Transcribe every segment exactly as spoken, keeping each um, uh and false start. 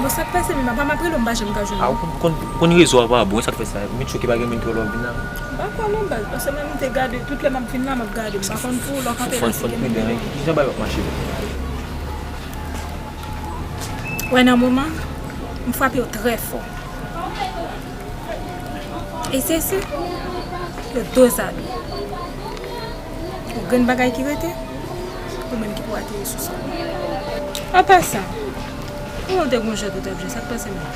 Sa k pase menm, apa m ap rele w, m pa janm ka jwenn ou. A, ou konn, konn, konn rezo a pa bon, sa k fè sa. M vin choke pa gen moun ki wè lè w ap vin la. M pa kwè non baz, paske mwen m te gade, tout lè m ap vin la, m ap gade, m pa konn pou w, lè w kanpe la, se gen moun. Kijan bagay yo ap mache la? Wè nan moman, m frape w trè fò. E se si, yo doz a dou. Yon grenn bagay ki rete, ou menm ki pou ateri sou sa. Apa sa, ou te gon jwèt ou t ap jwe, sa k pase menm?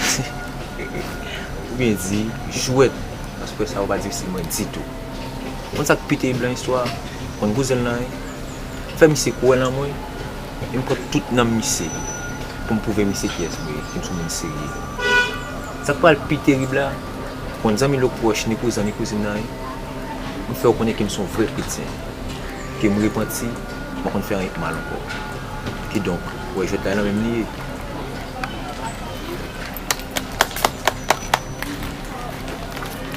Ou byen di, jwèt, paske sa yo pa difisil mwen ditou. Konn sa k pi terib nan istwa a? Konn kouzen l lan, wi? M fè misye kwè nan mwen, e m pran tout nanm misye pou m pwouve misye kiyès mwen ye, ke m se yon moun serye. Sa k pral pi terib la, konn zanmi l yo pwòch, ni kouzan, ni kouzin nan, wi, m fè yo konnen ke m se yon vrè kretyen, ke m repanti, m pa konn fè anyen k mal ankò. Kidonk, ou wè jwèt la nan men m li ye.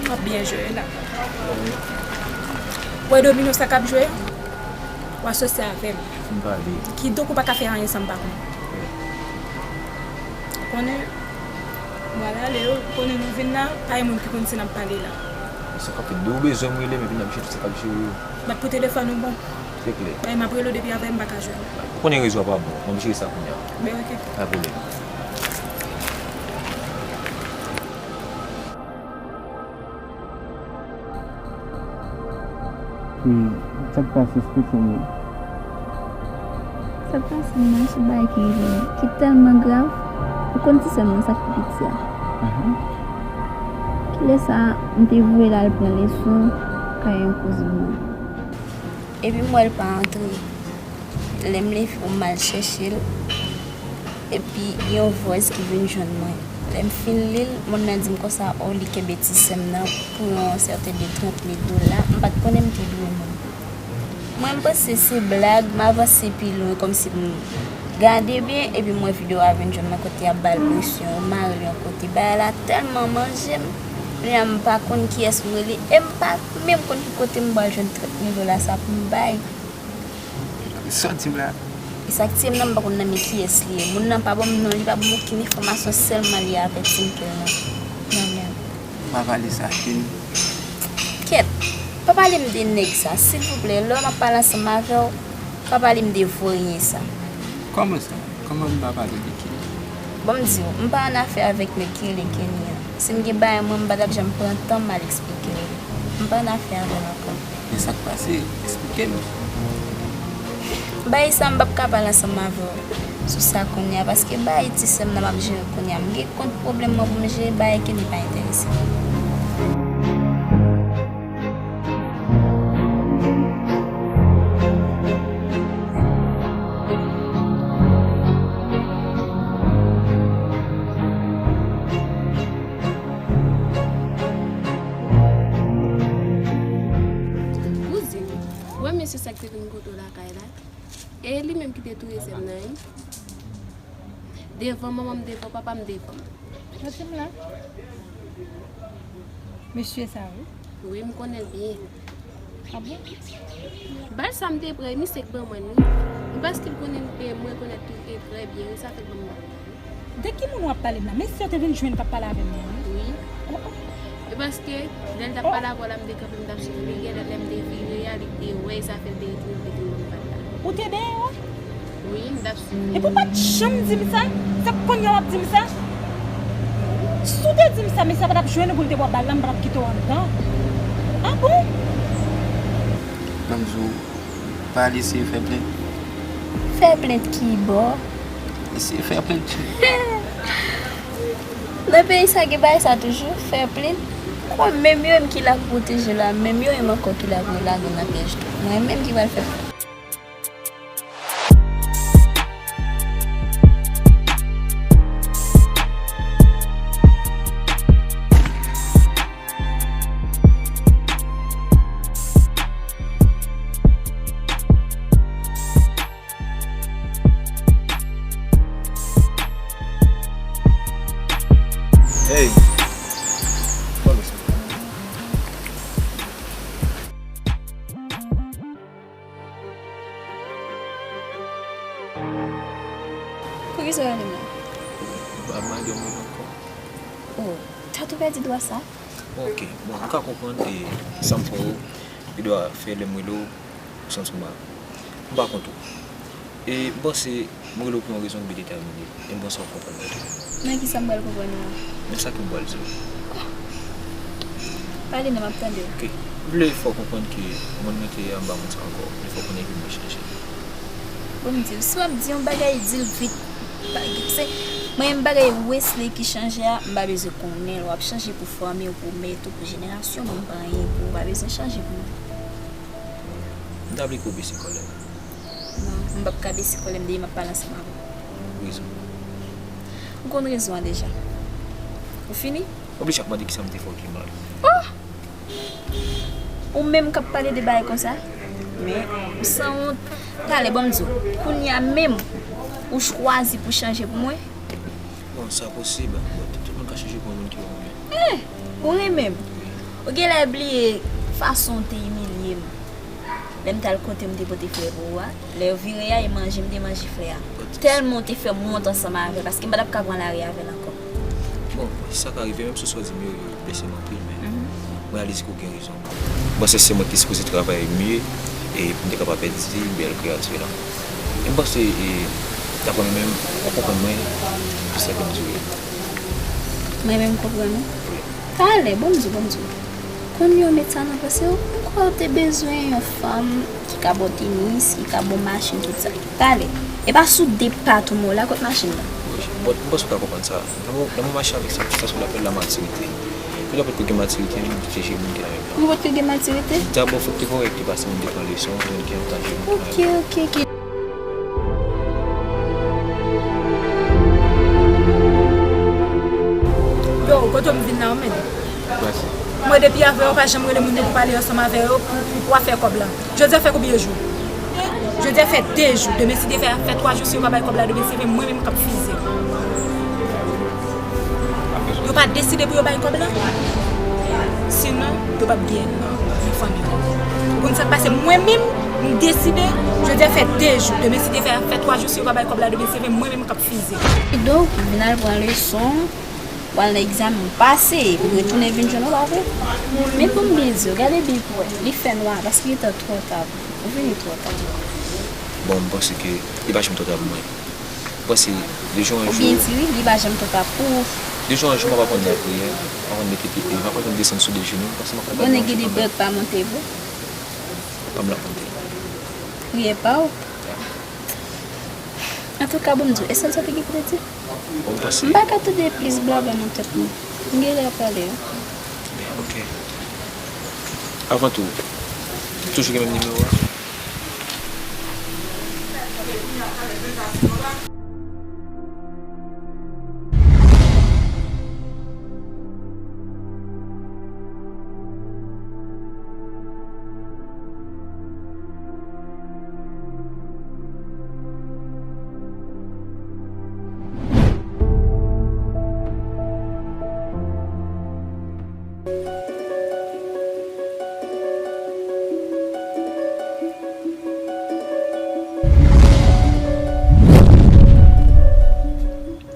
W ap byen jwe la. W wè domino sa k ap jwe? W asosye avè m. Fin pale. Kidonk ou pa ka fè anyen san m pa konnen. Ou konnen, m pral ale, ou konnen nou vin la, pa gen moun ki konn si n ap pale la. Sa k ap fèt, de ou bezwen m rele m, epi n ap jere tout sa k ap jere yo. Bat pou telefòn ou bon. Se klè. Bay m ap rele w depi avè m pa ka jwenn ou. Ou konnen rezo a pa bon. M ap jere sa kounye a. Ben, oke. Pa pwoblèm. Hmm, sa k pase, eksplike m wi. Sa k pase m nan, se bagay ki rive m, ki tèlman grav. Ou konn ti sè m nan, sa k pi piti a. Kilè sa, m te voye l al pran leson kay yon kouzin mwen. Epi m wè l pa antre. Lè m leve pou m al chèche l, epi yon vòs ki vin jwenn mwen. Lè m fin li l, moun nan di m konsa, o, li kenbe ti sè m nan pou yon sèten de trant mil dola. M pa t konnen m te dwe moun. Mwen, m panse se blag, m avanse pi lwen, kòmsi m gade byen, epi m wè videyo a vin jwenn mwen kote y ap ba l presyon, yo mare l yon kote. Bagay la tèlman manje m, kounye a m pa konn kiyès m rele, e m pa menm konn ki kote m pral jwenn trant mil dola sa pou m bay. Sa w di m la? E sa k tiye m nan, m pa konn nan men kiyès li ye. Moun nan pa ban m non, li pa ban m okenn enfòmasyon, sèlman li avèti m ke l nan, nan men m. Pa pale sa, Kenny. Kèt, pa pale m de nèg sa, silvouplè. Lè m ap pale ansanm avè w, pa pale m de voryen sa. Kòman sa? Kòman m pa pale de Kenny? Bon, m di w, m pa annafè avèk nèg ki rele Kenny an. Si m gen bagay mwen, m pa t ap janm pran tan m al eksplike l. M pa annafè avè l ankò. Men sa k pase? Eksplike m. Bagay sa, m p ap ka pale ansanm avè w sou sa kounye a, paske bagay ti sè m nan m ap jere kounye a. M gen kont pwoblèm mwen pou m jere, bagay Kenny pa enterese m. Kouzin, ou wè mesye sa k te vin kote w lakay la? E li menm ki te touye sè m nan, wi. Devan manman m, devan papa m, devan m. Soti m la. Mesye sa, wi. Wi, m konnen l byen. A bon? Bal sa m te pran, e misye k ban mwen l, wi. E paske l konnen m, e m rekonèt tou e trè byen, wi, sa fè l ban m bal la, wi. De ki moun w ap pale m la? Mesye w te vin jwenn k ap pale avè m nan, wi. Wi. Oh, oh. E paske, lè l t ap pale avè w la, m te kanpe, m t ap swiv li, genlè lè m te vire a, li te wè, e sa fè l te retounen, l te vin ban m bal la. Ou te dèyè w? Wi, m t ap swiv li. Epi w pa t janm di m sa? Se kounye a w ap di m sa? Si w te di m sa, mesye a pa t ap jwenn ou pou l te ba w bal la, m pa t ap kite w anndan. A bon? Ban m di w, pa al eseye fè plent. Fè plent ki bò? Eseye fè plent. Nan peyi sa gen bagay sa toujou, fè plent. Kon menm yo menm ki la pou pwoteje la, menm yo menm ankò ki la pou yo lage w nan pyèj tou. Mwen menm ki pral fè plent. Hey! Follow sa. Poukisa w rele m la? Ap mande yon moun ankò. Oh, ta tou pèdi dwa sa? Ok, bon, m ka konprann, e sa m fè w, li dwa fè lè m rele w, ou santi w mal. M pa kont ou. E m panse m rele w pou yon rezon ki byen detèmine. E m panse w ap konprann mwen tou. Nan ki sa m pral konprann ou an? Men sa ke m pral di w. Pale non, m ap tande w. Ok. M vle fè w konprann ke moun mwen te ye a, m pa moun sa ankò. M vle fè w konnen ke mwen chanje. Bon, m di w, si w ap di yon bagay, di l vit. Pa- se- Mwen menm bagay Wesley ki chanje a, m pa bezwen konnen l. W ap chanje pou fanmi w, pou mèt ou, pou jenerasyon, mwen m pa anyen pou ou, w pa bezwen chanje pou mwen. M ta vle ke w bese kòlè w. Non, m p ap ka bese kòlè m depi m ap pale ansanm avè w. Ou gen rezon. Ou konn rezon an deja. Ou fini? Oblije ap mande kisa m te fè w ki mal. Oh! Ou menm k ap pale de bagay konsa? Men, ou sanwont. Talè, ban m di w, kounye a menm, ou chwazi pou chanje pou mwen? Bon, sa posib. Bon, tout, tout moun ka chanje pou yon moun ke yo renmen. Eh! Ou renmen m? Wi. Ou genlè bliye fason w te imilye m. Lè m t al kote m te pote flè pou ou a, lè yo vire a, e manje m te manje flè a. Tèlman w te fè m wont ansanm avè l, paske m pa t ap ka pran lari avè l ankò. Bon, sa ka rive, menm si w sòti m yo, yo blese m anpil, men m reyalize ke w gen rezon. M panse se mwen ki sipoze travay mye e pou m te kapab pèdi bèl kreyati la. E m panse, e, daprè mwen menm, w ap konprann mwen, se sa ke m di w ye. Mwen menm konprann ou? Talè, ban m di w, ban m di w. Konn yo met sa nan panse w, poukwa w te bezwen yon fanm ki ka ba w tenis, ki ka ba w machin, tout sa? Talè. E pa sou de pat ou mwen la, kot machin nan? Bon, m panse w ka konprann sa. Lè mwen, lè mwen mache avèk sa, sa sou lapèl la matirite. Lè w ap gen matirite, menm te jere moun ki nan menm jan. Ou potko gen matirite? Dabò, fòk te kòrèk tou, paske moun te pran leson, moun ki antan jere moun. Ok, ok, ok. Yo, kote m vin la, w mèt? Mwen depi avè yo, pa janm rele moun yo pou pale ansanm avè yo, pou, pou, pou afè kòb la. Jodi a fè konbyen jou? Jodi a fè de jou. Demen, si Dye vle, fè twa jou, si yo pa bay kòb la, demen, se mwen menm k ap fize. Yo pa deside pou yo bay kòb la? Sinon, yo p ap gen fanmi. Ou konn sa k pase? Mwen menm, m deside, jodi a fè de jou. Demen, si Dye vle, fè twa jou, si yo pa bay kòb la, demen, se mwen menm k ap fize. Kidonk, ou vin al pran leson, w al nan egzamen, ou pase, ou retounen vin jwenn ou, pa vre? Men pou m byen di w, gade byen pou w wè, li fè nwa, paske li twò ta pou ou, ou vini twò ta. Bon, m panse ke li pa janm twò ta pou mwen. M panse, de jou an jou. Ou byen di wi, li pa janm twò ta pou ou. De jou an jou, m ap aprann lapriyè, m ap aprann mete pye, m ap aprann desann sou de jenou, m panse m ap fè. Konnen gen de bèk pa monte vre. Pa m la monte. Priyè pa w? Antouka, bon, m di w, e sa w te gen pou te di? Bon, m panse. M pa ka tande plis blabla nan tèt mwen. M genlè ap pale, wi. Ok. Avan tou, ou toujou gen menm nimewo a?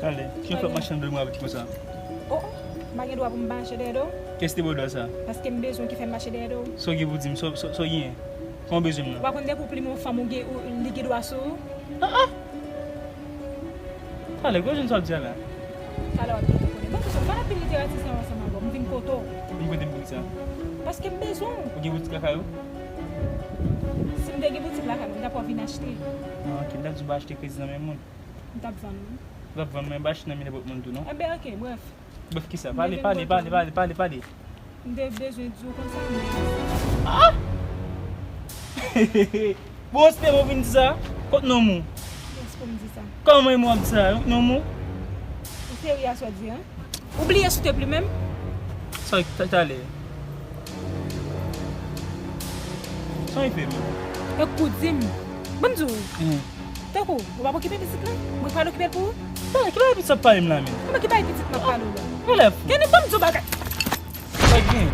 Talè, kijan w fè ap mache anndan mwen avèk konsa? Oh, oh, m pa gen dwa pou m mache dèyè do w. Kiyès te ba w dwa sa? Paske m bezwen w ki fè m mache dèyè do w. Sa w gen pou di m? Sa, sa, sa w genyen? Kòman w bezwen m nan? Ou pa konn depi w plimen yon fanm ou gen, ou, li gen dwa sou ou? Ah, ah! Talè, gwo jèn sa w ap di a la? Talè w ap vin konnen. Bon, m pa nan pil literati sa yo ansanm avè w. M vin kote w. Vin kote m poukisa? Paske m bezwen w. Ou gen boutik lakay ou? Si m te gen boutik lakay mwen, m t ap wè w vin achte. Ah, ok, m t ap di w pa achte kredi nan men moun. M t ap vann ou. Ou t ap vann mwen, m pa achte nan men nenpòt moun tou, non? Enben, ok, brèf. Brèf kisa? Pale, pale, pale, pale, pale, pale. M te bezwen di w konsa, men. Ah! Bon, se te mwen vin di sa? Kot nonm ou? Kiyès pou m di sa? Kòman e mwen ap di sa? Kot nonm ou? Ou serye a sa w di an? Ou bliye si w te plimen m? Sa w ta, talè? Sa w fè m? Tankou di m. Ban m di w. Tankou, ou p ap okipe pitit la? Mwen k pral okipe l pou ou? Talè, ki bagay pitit sa ap pale m la menm? Kòman ki bagay pitit m ap pale w la? Relèv. Kenny, ban m di w bagay. Sa gen?